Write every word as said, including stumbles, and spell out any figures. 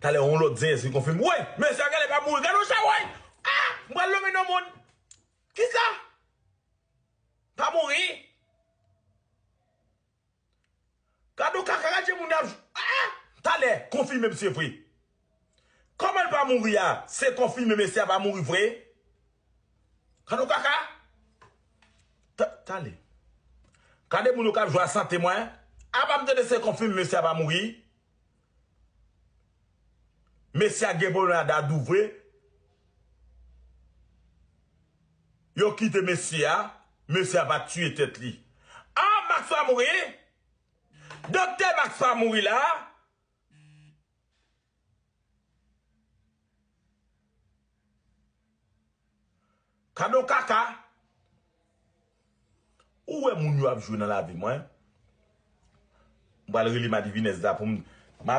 Talè yon lòt zen ki konfime. Woy, mesye a genlè pa mouri. Gade yon chay, woy! Ah! M pral lonmen non moun. Kisa? Pa mouri? Gade yon kaka, gade jan moun ap jwe. Ah! Talè, konfime m se vre. Kòman l pa mouri a? Se konfime mesye a pa mouri vre? Gade yon kaka. Ta- Talè. Gade moun yo k ap jwe a sante mwen. Apa m tande se konfime mesye a pa mouri? Mesye a gen pwoblèm a Dadou vre. Yo kite mesye a. Mesye a pa tiye tèt li. Ah, Max pa mouri? Doktè Max pa mouri la? Gade yon kaka. Ou wè moun yo ap jwe nan lavi mwen? M pral rele madivinèz la pou m, m ap